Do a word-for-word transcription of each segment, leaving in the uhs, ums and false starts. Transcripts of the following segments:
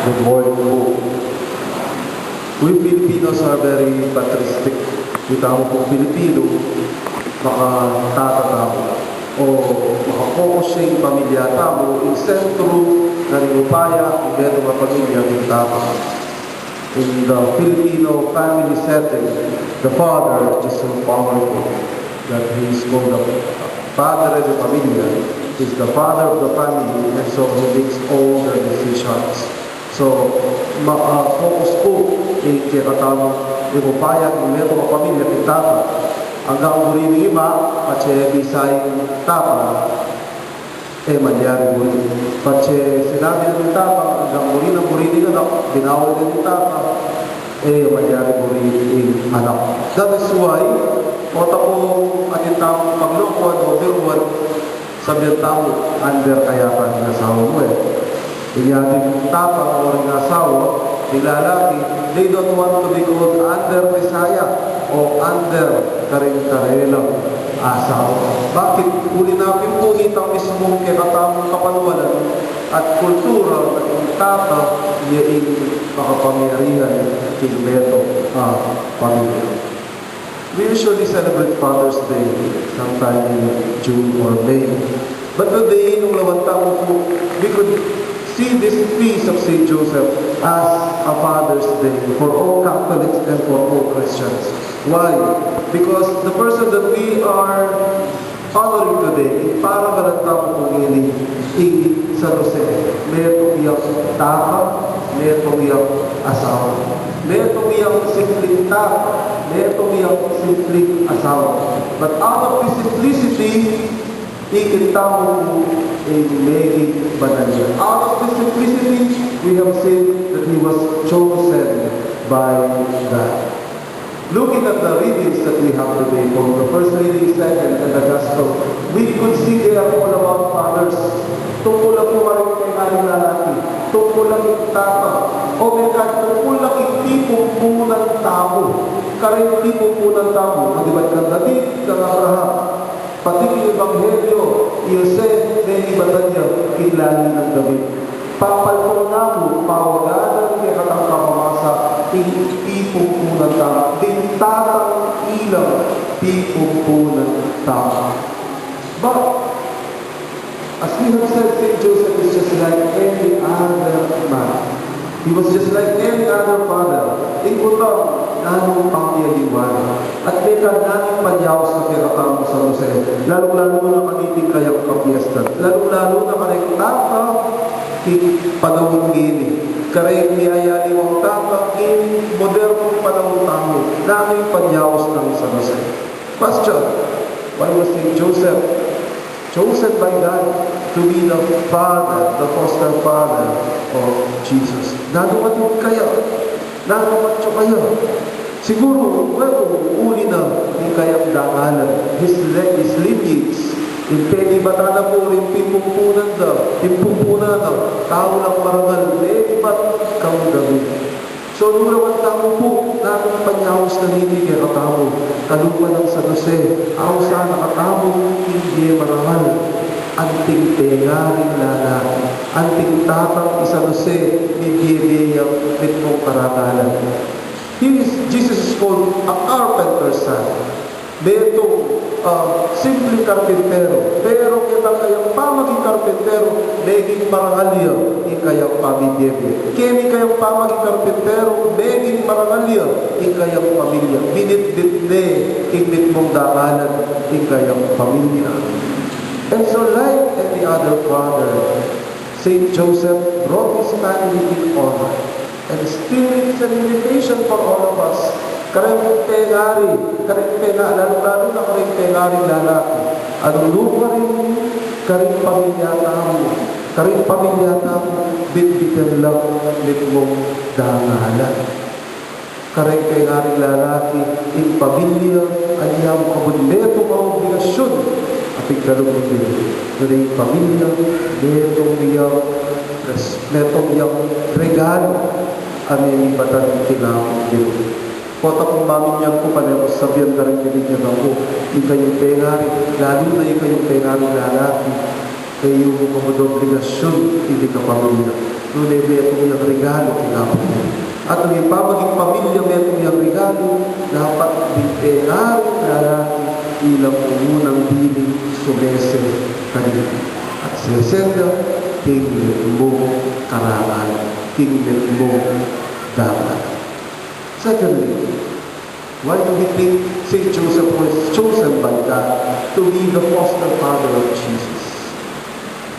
Good morning po. We Filipinos are very patristic. Kita mo po, Pilipino, makatata tamu. O makapokus ing pamilya tamu, ing sentro na ning upaya ning metung a pamilya ning tata. In the Filipino family setting, the father is so powerful that he is called the padre de familia, is the father of the family, and so he makes all the decisions. So, ma-, ah, focus po ing kekatamung upaya ning metung a pamilya king tata. Anggang buri ning ima, patse bisa ing tata, e malyari buri. Patse sinabi na ning tata, anggang buri na buri ning anak, binawi na ning tata, e malyari buri ing anak. That is why, o ta po, atin tamung paglokuan o biruan, sabian tamu, under kaya ning asawa mu e. Inya ding tata o ring asawa, ing lalaki, they don't want to be called under Messiah o under karing karelang asawa. Bakit? Uli na pin pu nitang mismung kekatamung kapanualan at kultura na ing tata ya ing makapamyarihan king metung a pamilya. We usually celebrate Father's Day sometime in June or May. But today, nung lawan tamu pu, we could see this feast of Saint Joseph as a Father's Day for all Catholics and for all Christians. Why? Because the person that we are honoring today, ing paramalan tamu pu ngeni, i San Jose, metung yang tata, metung yang asawa, metung yang simpling tata, metung yang simpling asawa. But out of this simplicity, ikit tamu pu ing meging banal ya. Out of this simplicity, we have seen that he was chosen by God. Looking at the readings that we have today, from the first reading, second, and the gospel, we could see they are all about fathers. Tungkul la pu karing pengaring lalaki, tungkul la king tata, o mekad tungkul la king pipumpunan tamu, karing pipumpunan tamu, maliban kang David, kang Abraham. Pati king Ebanghelyo, i Jose, menibatan ya king lahi nang David. Papalpal namu, pawagadan kekatang kapamasa, ing pipumpunan tamu, ding tatang ilang pipumpunan tamu. But as we have said, Saint Joseph is just like any other man. He was just like any other father. Ing kutang, nanung pamyaliwan. At mekad nanung panyaus na kekatamu San Jose. Lalung-lalu na kaniting kayang kapiestan. Lalung-lalu na kareng tata king panaun ngeni. Kareng miyayaliwang tata king modernong panaun tamu. Nanung panyaus nang San Jose. Question, why was Saint Joseph chosen by God to be the father, the foster father of Jesus? Nanu atin kaya? Nanu atyu kaya? Siguru, well, uli na ning kayang dangalan, his le-, his lineage, ing penibatan na pu ring pipumpunan da, pipumpunan da, tau lang marangal, menibat kang David. So, nung lawan tamu pu, nanung panyaus na niti kekatamu, kalupa nang San Jose, ausan na katamu ing bie marangal, anting pengaring lalaki, anting tatang i San Jose, mibie-bie yang mitmung karangalan. Here is, Jesus is called a carpenter's son. Metung, ah, simpling karpintero, pero keta kayang pamaging karpintero, meging marangal ya ing kayang pamibie-bie. Keni kayang pamaging karpintero, meging marangal ya ing kayang pamilya. Binitbit ne ing mitmung dangalan ing kayang pamilya. And so, like any other father, Saint Joseph brought his family in honor. And still, it's an invitation for all of us. Kareng pengari, kareng penga-, lalu-lalu na kareng pengaring lalaki. Anu lupa rin, kareng pamilya tamu, kareng pamilya tamu, bitbitan lang mitmung dangalan. Kareng pengaring lalaki, ing pamilya, anyang kabun metung a obligasyun a pigkalub ning Dios. Nune ing pamilya, metung yang res-, metung yang regalu a menibatan king Dios. Pota kung maminyan ku, pane ku sabian kareng pamilya ku, ikayung pengari, lalu na ikayung pengaring lalaki, e yu mu kabud obligasyun king kapamilya. Nune metung yang regalu At nung ipamaging pamilya metung yang regalu, dapat ding pengaring lalaki ila pu munang bili sumese kanita. At sesen da king mitmung karangal, king mitmung dalan. Secondly, why do we think Saint Joseph was chosen by God to be the foster father of Jesus?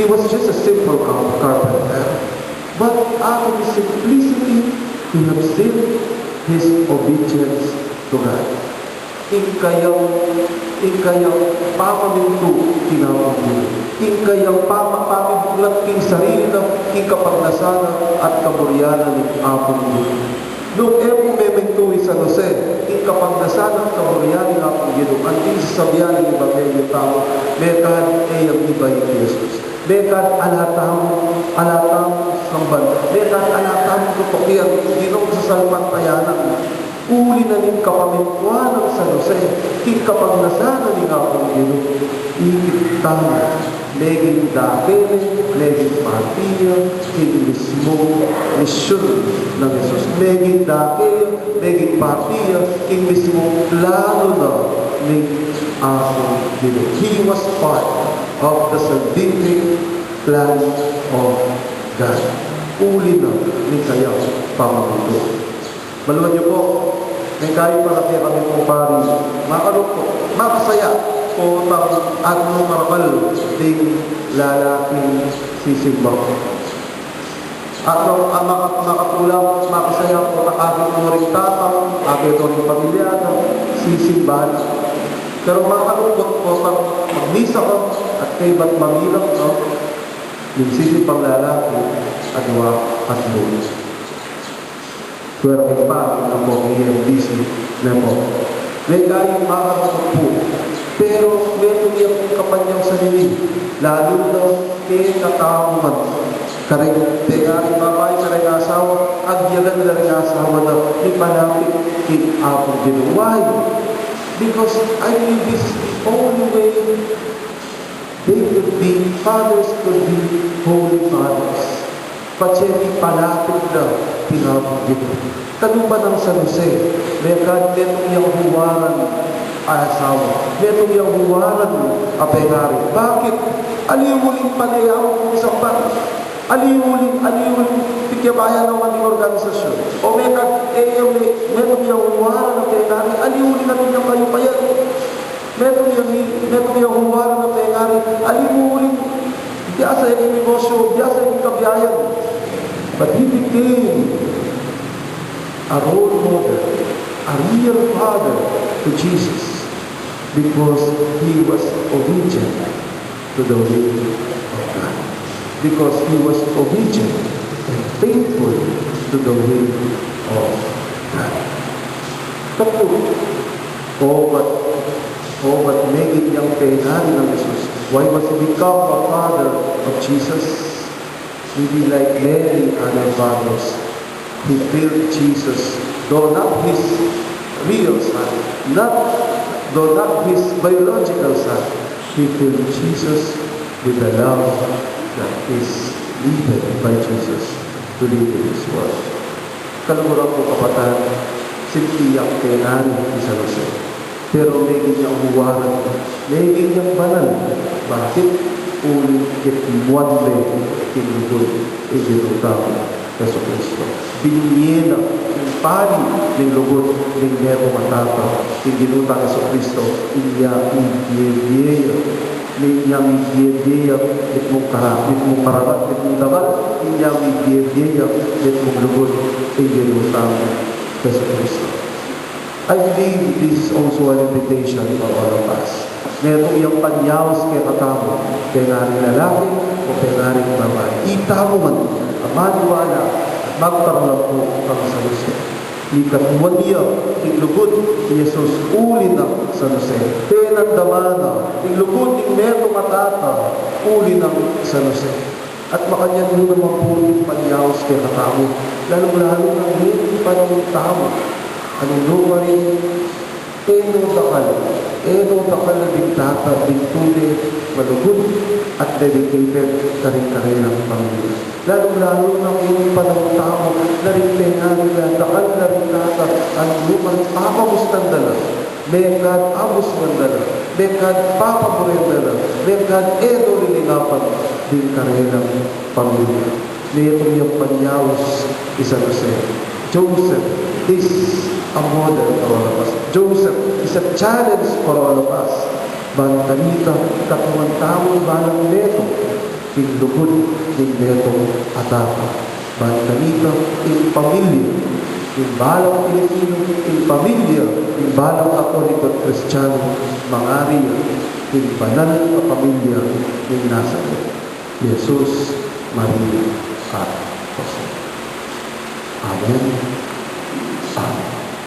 He was just a simple car- carpenter, but out of his simplicity, he have seen his obedience to God. Ing kayang, ing kayang pamamintu kina Apung Ginu. Ing kayang pama-, pamibuklat king sarili na, king kapagnasan na at kaburian na ning Apung Ginu. Nung e pu memintu i San Jose, ing kapagnasan na at kaburian ning Apung Ginu, anti sasabian ning Ebanghelyo tamu, mekad e yang iba i Jesus. Mekad ala tamu, ala tamu samban. Mekad ala tamu tutukian, Ginung sasalpantayanan. Uli na ning kapamintuan nang San Jose, king kapagnasan na ning Apung Ginu, ikit tamu, meging dake ne, meging parti ya king mismung misyun nang Jesus. Meging dake ya, meging parti ya king mismung planu na ning Apung Ginu. He was part of the salvific plan of God. Uli na ning kayang pamamintu. Maluan yu pu, ning kaybat para kekami pung pari, makalungkut, makasaya, potang atin marakal ding lalaking sisimba. At nung, ah, maka-, makatulang, makasaya potang atin mu ring tatang, atin mu ring pamilya na sisimba na. Pero makalungkut potang magmisa ka at kaybat mabilang ka, ning sisimbang lalaki, adwa, adwa. Pero kaya pa, ang po, E M D C, ne pu. Mekad makalungkut pu. Pero metung yang kapanyausan ini, lalu na kekatamu man. Kareng, pengaring babai, kareng asawa, agyagan na ring asawa na mipalapit king Apung Ginu. Why? Because I believe this is the only way they could be, fathers could be holy fathers. Patse mipalapit na king Apung Ginu. Kalupa nang San Jose, mekad metung yang huwaran a asawa, metung yang huwaran a pengari. Bakit? Aliwa uling panayawan kung samban. Aliwa uling, aliwa uling pikyabayan na ning organisasyon. O mekad, e, me-, metung yang huwaran a pengari, aliwa uling atin yang kayupayan. Metung yang, metung yang huwaran a pengari, aliwa uling biasa yang negosyo, biasa yang kabiayan. But he became a role model, a real father to Jesus, because he was obedient to the will of God, because he was obedient and faithful to the will of God. Tapos, oh, but, oh, but meging yang pengari nang Jesus. Why was he become a father of Jesus? Maybe like many other fathers, he filled Jesus, though not his real son, not, though not his biological son, he filled Jesus with the love that is needed by Jesus to live in this world. Kaluguran ku, kapatad, sinti yang pengari i San Jose. Pero meging yang huwaran, meging yang banal. Bakit? Uling kitmuan ne king lugud ing Ginu tang Jesucristo. Binye na ing pari ning lugud ning metung a tata king Ginu tang Jesucristo. Inya ibie-bie ya. Inya ibie-bie ya mitmung kara-, mitmung karabat, mitmung damal. Inya ibie-bie ya mitmung lugud ing Ginu tang Jesucristo. I believe this is also an invitation for all of us. Metung yang panyaus kekatamu, pengaring lalaki o pengaring babai. Itamu man a maniwala at magparlampu kang San Jose. Ikatmuan ya ing lugud i Jesus uli nang San Jose. Penandaman na ing lugud ning metung a tata uli nang San Jose. At makanyan mu naman pu ing panyaus kekatamu, lalung-lalu na ngeni panaun tamu, anung nu pa rin, e no dakal, e no dakal a ding tata, ding tune malugud at dedicated karing karelang pamilya. Lalung-lalu na ngeni panaun tamu, Karin penganan da, dakal na rin tata, anti nu man papamusnan da la, mekad abusnan da la, mekad papaburen da la, mekad e do lilingap ding karelang pamilya. Metung yang panyaus i San Jose. Joseph is a model for all of us. Joseph is a challenge for all of us. Ban kanita, katawan tamung balang metung king lugud ning metung a tata. Ban kanita, ing pamilya ning balang Pilipinu, ing pamilya ning balang Katoliko at Kristiyanu, mangari ya king banal a pamilya ning Nazaret, Jesus, Maria, at Jose. Amen. Amen.